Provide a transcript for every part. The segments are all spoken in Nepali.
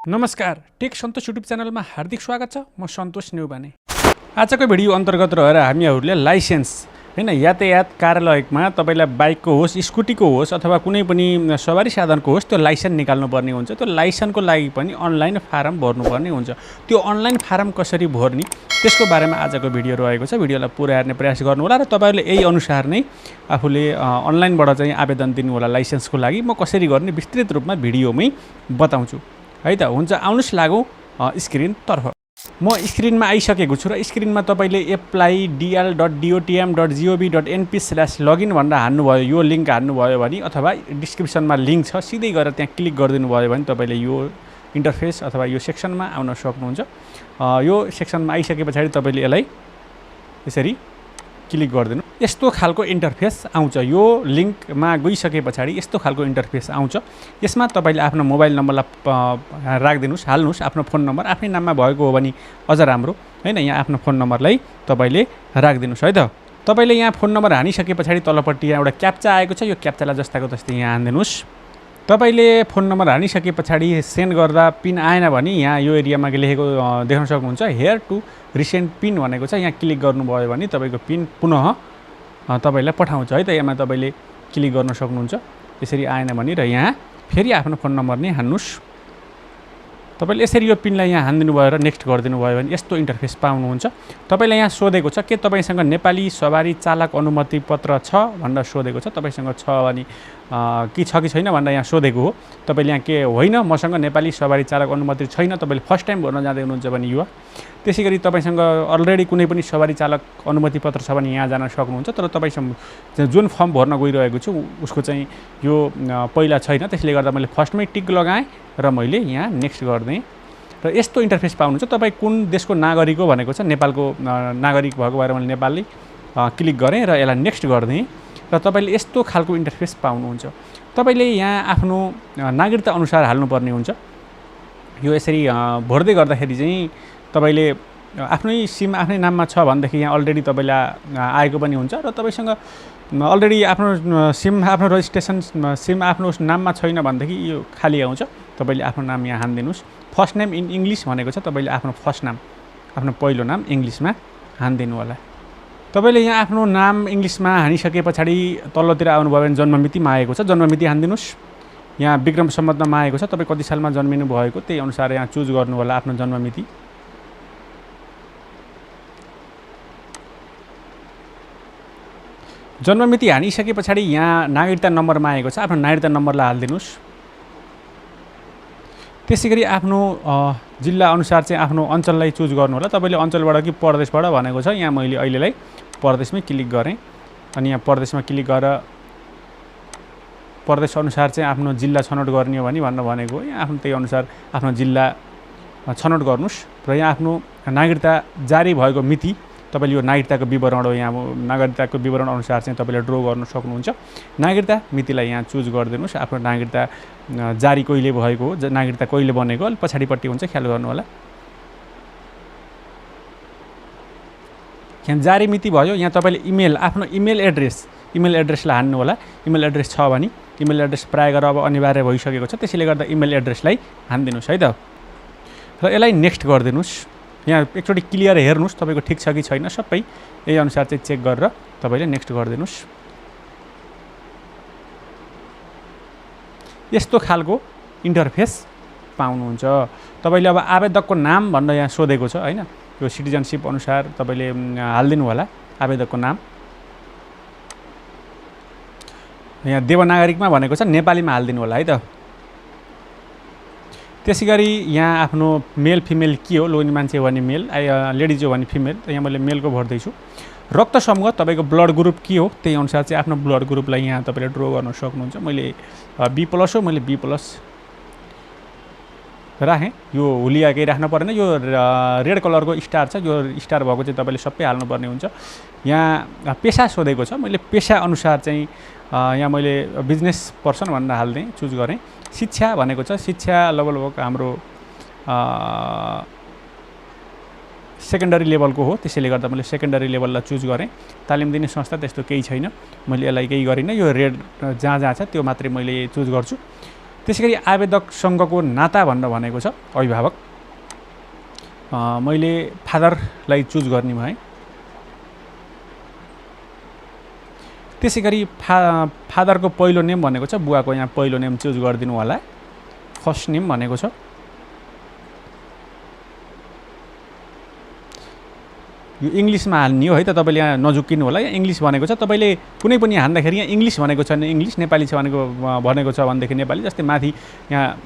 नमस्कार, टेक सन्तोष युट्युब च्यानलमा हार्दिक स्वागत छ। म सन्तोष नेउपाने। आजको भिडियो अन्तर्गत रहेर हामीहरूले लाइसेन्स हैन यातायात कार्यालयमा तपाईलाई बाइकको होस्, स्कुटीको होस् अथवा कुनै पनि सवारी साधनको होस् त्यो लाइसेन्स निकाल्नुपर्ने हुन्छ। त्यो लाइसेन्सको लागि पनि अनलाइन फारम भर्नुपर्ने हुन्छ। त्यो अनलाइन फारम कसरी भर्ने त्यसको बारेमा आजको भिडियो रहेको छ। भिडियोलाई पुरा हेर्ने प्रयास गर्नु होला र तपाईहरुले यही अनुसार नै आफूले अनलाइनबाट चाहिँ आवेदन दिनु होला लाइसेन्सको लागि। म कसरी गर्ने विस्तृत रूपमा भिडियोमै बताउँछु है त। हुन्छ, आउनुस् लागौँ स्क्रिन तर्फ। म स्क्रिनमा आइसकेको छु र स्क्रिनमा तपाईले apply.dl.dotm.gov.np/login भनेर हान्नुभयो, यो लिंक हान्नुभयो भने अथवा डिस्क्रिप्सनमा लिंक छ, सिधै गएर त्यहाँ क्लिक गरिदिनु भयो भने तपाईले यो इन्टरफेस अथवा यो सेक्सनमा आउन सक्नुहुन्छ। यो सेक्सनमा आइसके पछाडि तपाईले यसलाई यसरी क्लिक गरिदिनु, यस्तो खालको इन्टरफेस आउँछ। यो लिंकमा गइसके पछाडि यस्तो खालको इन्टरफेस आउँछ। यसमा तपाईले आफ्नो मोबाइल नम्बरलाई राख्दिनुस्, हाल्नुस् आफ्नो फोन नम्बर। आफ्नै नाममा भएको हो भने अझ राम्रो हैन। यहाँ आफ्नो फोन नम्बरलाई तपाईले राख्दिनुस् है त। तपाईले यहाँ फोन नम्बर हानिसके पछाडि तलपट्टि एउटा क्याप्चा आएको छ, यो क्याप्चालाई जस्ताको तस्तै यहाँ हान्दिनुस्। तपाईले फोन नम्बर हानिसके पछाडि सेन्ड गर्दा पिन आएन भने यहाँ यो एरियामा लेखेको देख्न सक्नुहुन्छ, हेयर टु रिसेन्ट पिन भनेको छ। यहाँ क्लिक गर्नुभयो भने तपाईको पिन पुनः तपाईलाई पठाउँछ है त। यसमा तपाईले क्लिक गर्न सक्नुहुन्छ। यसरी आएन भने र यहाँ फेरि आफ्नो फोन नम्बर नै हान्नुस्। तपाईले यसरी यो पिनलाई यहाँ हान्दिनु भयो र नेक्स्ट गरिदिनु भयो भने यस्तो इन्टरफेस पाउनुहुन्छ। तपाईलाई यहाँ सोधेको छ के तपाईसँग नेपाली सवारी चालक अनुमति पत्र छ भनेर सोधेको छ। तपाईसँग छ भने कि छ कि छैन भनेर यहाँ सोधेको हो। तपाईले यहाँ के होइन मसँग नेपाली सवारी चालक अनुमति छैन, तपाईले फर्स्ट टाइम भर्न जाँदै हुनुहुन्छ भने युवा। त्यसैगरी तपाईसँग अलरेडी कुनै पनि सवारी चालक अनुमति पत्र छ भने यहाँ जान सक्नुहुन्छ। तर तपाईसँग जुन फर्म भर्न गइरहेको छु उसको चाहिँ यो पहिला छैन, त्यसले गर्दा मैले फर्स्टमै टिक लगाएँ र मैले यहाँ नेक्स्ट गर्देँ र यस्तो इन्टरफेस पाउनुहुन्छ। तपाईँ कुन देशको नागरिक हो भनेको छ, नेपालको नागरिक भएको भएर मैले नेपाली क्लिक गरेँ र यसलाई नेक्स्ट गरिदिएँ र तपाईले यस्तो खालको इन्टरफेस पाउनुहुन्छ। तपाईले यहाँ आफ्नो नागरिकता अनुसार हाल्नुपर्ने हुन्छ। यो यसरी भर्दै गर्दाखेरि चाहिँ तपाईले आफ्नै सिम आफ्नै नाममा छ भनेदेखि यहाँ अलरेडी तपाईलाई आएको पनि हुन्छ र तपाईसँग अलरेडी आफ्नो सिम आफ्नो रजिस्ट्रेसन सिम आफ्नो नाममा छैन भनेदेखि यो खाली आउँछ। तपाईले आफ्नो नाम यहाँ हान्दिनुस्। फर्स्ट नेम इन इङ्ग्लिस भनेको छ, तपाईले आफ्नो फर्स्ट नाम आफ्नो पहिलो नाम इङ्ग्लिसमा हान्दिनु होला। तपाईले यहाँ आफ्नो नाम इङ्ग्लिसमा हानिसके पछाडि तल्लोतिर आउनुभयो भने जन्ममितिमा आएको छ, जन्ममिति हान्दिनुस्। यहाँ विक्रम सम्वतमा आएको छ, तपाईँ कति सालमा जन्मिनु भएको त्यही अनुसार यहाँ चुज गर्नु होला आफ्नो जन्ममिति। जन्ममिति हानिसके पछाडि यहाँ नागरिकता नम्बरमा आएको छ, आफ्नो नागरिकता नम्बरलाई हाल्दिनुस्। त्यसैगरी आफ्नो जिल्ला अनुसार चाहिँ आफ्नो अञ्चललाई चुज गर्नु होला। तपाईले अञ्चलबाट कि प्रदेशबाट भनेको छ, यहाँ मैले अहिलेलाई प्रदेशमै क्लिक गरेँ अनि यहाँ प्रदेशमा क्लिक गरेर प्रदेश अनुसार चाहिँ आफ्नो जिल्ला छनौट गर्ने हो भने भनेको हो। यहाँ आफ्नो त्यही अनुसार आफ्नो जिल्ला छनौट गर्नुस् र यहाँ आफ्नो नागरिकता जारी भएको मिति तपाईले यो नागरिकताको विवरण हो, यहाँ नागरिकताको विवरण अनुसार चाहिँ तपाईले ड्र गर्न सक्नुहुन्छ। नागरिकता मितिलाई यहाँ चुज गरिदिनुस्। आफ्नो नागरिकता जारी कहिले भएको हो, नागरिकता कहिले बनेको अलि पछाडिपट्टि हुन्छ, ख्याल गर्नु होला। यहाँ जारी मिति भयो। यहाँ तपाईले इमेल आफ्नो इमेल एड्रेसलाई हान्नु होला। इमेल एड्रेस छ भने इमेल एड्रेस प्राय गरेर अब अनिवार्य भइसकेको छ, त्यसैले गर्दा इमेल एड्रेसलाई हान्दिनुस् है त र यसलाई नेक्स्ट गरिदिनुस्। यहाँ एकचोटि क्लियर हेर्नुस् तपाईको ठिक छ कि छैन, सबै यही अनुसार चाहिँ चेक गरेर तपाईले नेक्स्ट गरिदिनुस्। यस्तो खालको इन्टरफेस पाउनुहुन्छ। तपाईले अब आवेदकको नाम भनेर यहाँ सोधेको छ हैन, यो सिटिजनशिप अनुसार तपाईले हाल्दिनु होला आवेदकको नाम। यहाँ देवनागरिकमा भनेको छ, नेपालीमा हाल्दिनु होला है त। त्यसैगरी यहाँ आफ्नो मेल फिमेल के हो, लोग्ने मान्छे हो भने मेल, लेडिज हो भने फिमेल, यहाँ मैले मेलको भर्दैछु। रक्त समूह तपाईको ब्लड ग्रुप के हो त्यही अनुसार चाहिँ आफ्नो ब्लड ग्रुपलाई यहाँ तपाईले ड्र गर्न सक्नुहुन्छ। मैले बी प्लस हो, मैले बी प्लस राखेँ। यो हुलिया केही राख्नु परेन, यो रेड कलरको स्टार छ, यो स्टार भएको चाहिँ तपाईले सबै हाल्नुपर्ने हुन्छ। यहाँ पेसा सोधेको छ, मैले पेसा अनुसार चाहिँ यहाँ मैले बिजनेस पर्सन भनेर हाल्दिएँ, चुज गरेँ। शिक्षा भनेको छ, शिक्षा लगभग हाम्रो सेकेन्डरी लेभलको हो, त्यसैले गर्दा मैले सेकेन्डरी लेभललाई चुज गरेँ। तालिम दिने संस्था त्यस्तो केही छैन, मैले यसलाई केही गरिनँ। यो रेड जहाँ छ त्यो मात्रै मैले चुज गर्छु। त्यसैगरी आवेदकसँगको नाता भनेर भनेको छ अभिभावक। मैले फादरलाई चुज गर्ने भएँ। त्यसैगरी फादरको पहिलो नेम भनेको छ, बुवाको यहाँ पहिलो नेम चुज गरिदिनु होला। फर्स्ट नेम भनेको छ। यो इङ्ग्लिसमा हाल्ने हो है त, तपाईँले यहाँ नझुक्किनु होला। यहाँ इङ्ग्लिस भनेको छ, तपाईँले कुनै पनि हान्दाखेरि यहाँ इङ्ग्लिस भनेको छ भने इङ्ग्लिस, नेपाली छ भनेको छ भनेदेखि नेपाली। जस्तै माथि यहाँ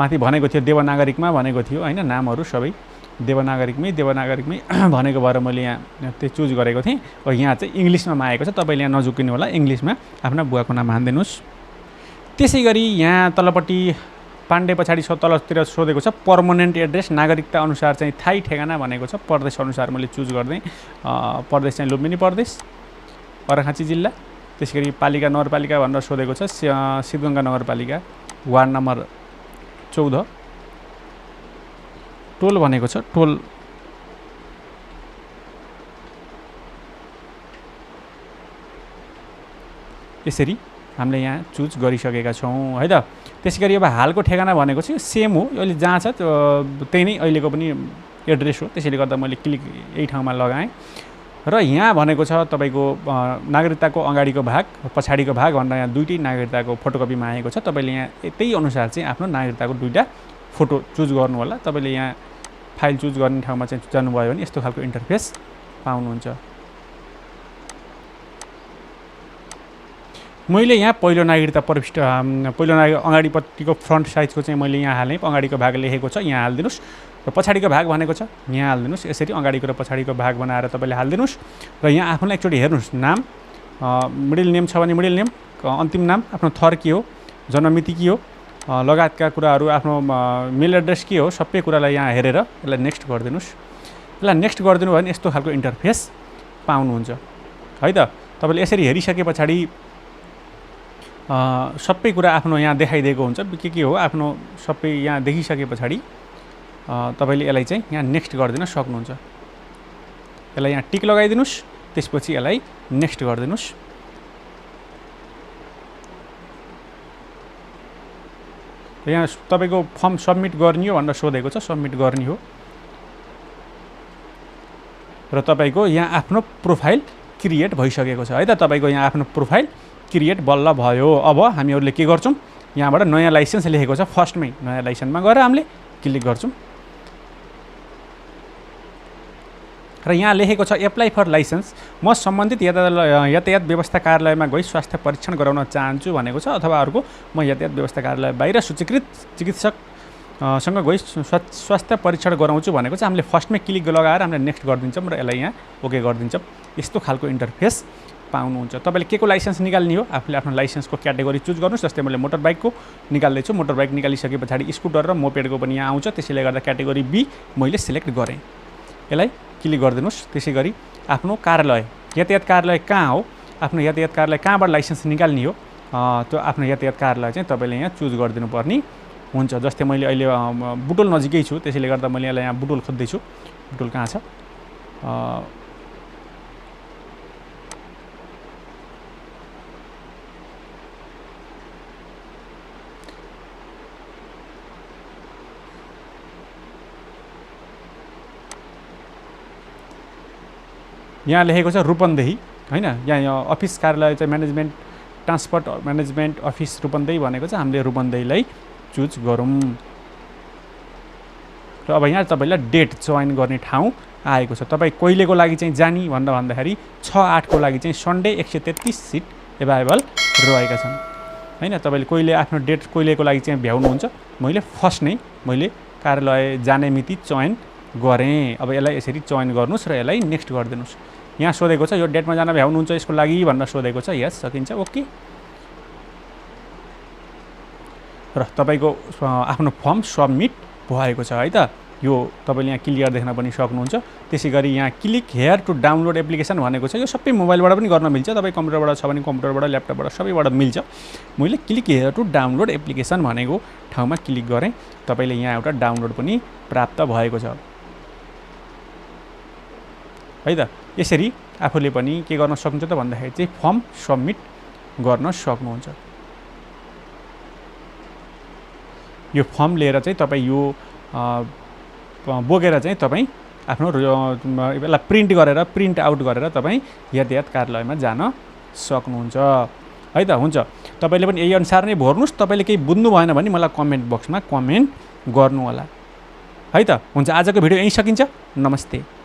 माथि भनेको थियो देवनागरिकमा भनेको थियो होइन, नामहरू सबै देवनागरिकमै भनेको भएर मैले यहाँ त्यो चुज गरेको थिएँ। यहाँ चाहिँ इङ्ग्लिसमा मागेको छ, तपाईँले यहाँ नझुक्किनु होला, इङ्ग्लिसमा आफ्नो बुवाको नाम हानिदिनुहोस्। त्यसै गरी यहाँ तलपट्टि पाण्डे पछाडि तलतिर सोधेको छ पर्मनेन्ट एड्रेस नागरिकता अनुसार चाहिँ थाई ठेगाना भनेको छ। प्रदेश अनुसार मैले चुज गरिदिएँ। प्रदेश चाहिँ लुम्बिनी प्रदेश, अर्घाखाँची जिल्ला। त्यसै गरी पालिका नगरपालिका भनेर सोधेको छ, सिद्धगङ्गा नगरपालिका, वार्ड नम्बर 14। टोल भनेको छ, टोल यसरी हामीले यहाँ चुज गरिसकेका छौँ है त। त्यसै गरी अब हालको ठेगाना भनेको चाहिँ सेम हो, अहिले जहाँ छ त्यही नै अहिलेको पनि एड्रेस हो। त्यसैले गर्दा मैले क्लिक यही ठाउँमा लगाएँ। र यहाँ भनेको छ तपाईँको नागरिकताको अगाडिको भाग पछाडिको भाग भनेर यहाँ दुईटै नागरिकताको फोटोकपी मागेको छ। तपाईँले यहाँ त्यही अनुसार चाहिँ आफ्नो नागरिकताको दुईवटा फोटो चुज गर्नु होला। तपाईँले यहाँ फाइल चुज गर्ने ठाउँमा चाहिँ जानुभयो भने यस्तो खालको इन्टरफेस पाउनुहुन्छ। मैले यहाँ पहिलो नागरिकता प्रविष्ट पहिलो अगाडिपट्टिको फ्रन्ट साइजको चाहिँ मैले यहाँ हालेँ। अगाडिको भाग लेखेको छ, यहाँ हालिदिनुहोस्। र पछाडिको भाग भनेको छ, यहाँ हालिदिनुहोस्। यसरी अगाडिको र पछाडिको भाग बनाएर तपाईँले हालिदिनुहोस्। र यहाँ आफूलाई एकचोटि हेर्नुहोस्, नाम मिडल नेम छ भने मिडल नेम, अन्तिम नाम, आफ्नो थर के हो, जन्ममिति के हो, लगायतका कुराहरू, आफ्नो मेल एड्रेस के हो, सबै कुरालाई यहाँ हेरेर यसलाई नेक्स्ट गरिदिनुहोस्। यसलाई नेक्स्ट गरिदिनु भयो भने यस्तो खालको इन्टरफेस पाउनुहुन्छ है त। तपाईँले यसरी हेरिसके पछाडि सबै कुरा आफ्नो यहाँ देखाइदिएको हुन्छ, के हो आफ्नो सबै यहाँ देखिसके पछाडि तपाईँले यसलाई चाहिँ यहाँ नेक्स्ट गरिदिन सक्नुहुन्छ। यसलाई यहाँ टिक लगाइदिनुहोस्, त्यसपछि यसलाई नेक्स्ट गरिदिनुहोस्। यहाँ तपाईँको फर्म सबमिट गर्ने हो भनेर सोधेको छ, सबमिट गर्ने हो। र तपाईँको यहाँ आफ्नो प्रोफाइल क्रिएट भइसकेको छ है त। तपाईँको यहाँ आफ्नो प्रोफाइल क्रिएट बल्ल भयो। अब हामीहरूले के गर्छौँ, यहाँबाट नयाँ लाइसेन्स लेखेको छ, फर्स्टमै नयाँ लाइसेन्समा गएर हामीले क्लिक गर्छौँ। र यहाँ लेखेको छ एप्लाई फर लाइसेन्स। म सम्बन्धित यातायात व्यवस्था कार्यालयमा गई स्वास्थ्य परीक्षण गराउन चाहन्छु भनेको छ, अथवा अर्को म यातायात व्यवस्था कार्यालय बाहिर सूचीकृत चिकित्सकसँग गई स्वास्थ्य परीक्षण गराउँछु भनेको छ। हामीले फर्स्टमै क्लिक लगाएर हामीले नेक्स्ट गरिदिन्छौँ र यसलाई यहाँ ओके गरिदिन्छौँ। यस्तो खालको इन्टरफेस पाउनुहुन्छ। तपाईँले के को लाइसेन्स निकाल्ने हो, आफूले आफ्नो लाइसेन्सको क्याटेगोरी चुज गर्नुहोस्। जस्तै मैले मोटर बाइकको निकाल्दैछु, मोटर बाइक निकालिसके पछाडि स्कुटर र मोपेडको पनि यहाँ आउँछ। त्यसैले गर्दा क्याटेगोरी बी मैले सिलेक्ट गरेँ। यसलाई क्लिक गरिदिनुहोस्। त्यसै गरी आफ्नो कार्यालय, यातायात कार्यालय कहाँ हो, आफ्नो यातायात कार्यालय कहाँबाट लाइसेन्स निकाल्ने हो, त्यो आफ्नो यातायात कार्यालय चाहिँ तपाईँले यहाँ चुज गरिदिनु पर्ने हुन्छ। जस्तै मैले अहिले बुटोल नजिकै छु, त्यसैले गर्दा मैले यसलाई यहाँ बुटोल खोज्दैछु। बुटोल कहाँ छ, यहाँ लेखेको छ रूपन्देही होइन। यहाँ अफिस कार्यालय चाहिँ management transport management office Rupandehi भनेको चाहिँ हामीले रूपन्देहीलाई चुज गरौँ। र अब यहाँ तपाईँलाई डेट जोइन गर्ने ठाउँ आएको छ। तपाईँ कहिलेको लागि चाहिँ जाने भनेर भन्दाखेरि 6/8 को लागि चाहिँ सन्डे 133 सिट एभाइलेबल रहेका छन् होइन। तपाईँले कहिले आफ्नो डेट कहिलेको लागि चाहिँ भ्याउनुहुन्छ। मैले फर्स्ट नै मैले कार्यालय जाने मिति चयन गरेँ। अब यसलाई यसरी चयन गर्नुहोस् र यसलाई नेक्स्ट गरिदिनुहोस्। यहाँ सोधेको छ यो डेटमा जान भ्याउनुहुन्छ यसको लागि भनेर सोधेको छ, यस सकिन्छ, ओके। र तपाईँको आफ्नो फर्म सबमिट भएको छ है त। यो तपाईँले यहाँ क्लियर देख्न पनि सक्नुहुन्छ। त्यसै गरी यहाँ click here to download application भनेको छ। यो सबै मोबाइलबाट पनि गर्न मिल्छ, तपाईँ कम्प्युटरबाट छ भने कम्प्युटरबाट, ल्यापटपबाट सबैबाट मिल्छ। मैले click here to download application भनेको ठाउँमा क्लिक गरेँ। तपाईँले यहाँ एउटा डाउनलोड पनि प्राप्त भएको छ है त। यसरी आफूले पनि के गर्न सक्नुहुन्छ त भन्दाखेरि चाहिँ फर्म सबमिट गर्न सक्नुहुन्छ। यो फर्म लिएर चाहिँ तपाईँ यो बोकेर चाहिँ तपाईँ आफ्नो यसलाई प्रिन्ट गरेर प्रिन्ट आउट गरेर तपाईँ यातायात कार्यालयमा जान सक्नुहुन्छ है त। हुन्छ, तपाईँले पनि यही अनुसार नै भर्नुहोस्। तपाईँले केही बुझ्नु भएन भने मलाई कमेन्ट बक्समा कमेन्ट गर्नु होला है त। हुन्छ, आजको भिडियो यहीँ सकिन्छ। नमस्ते।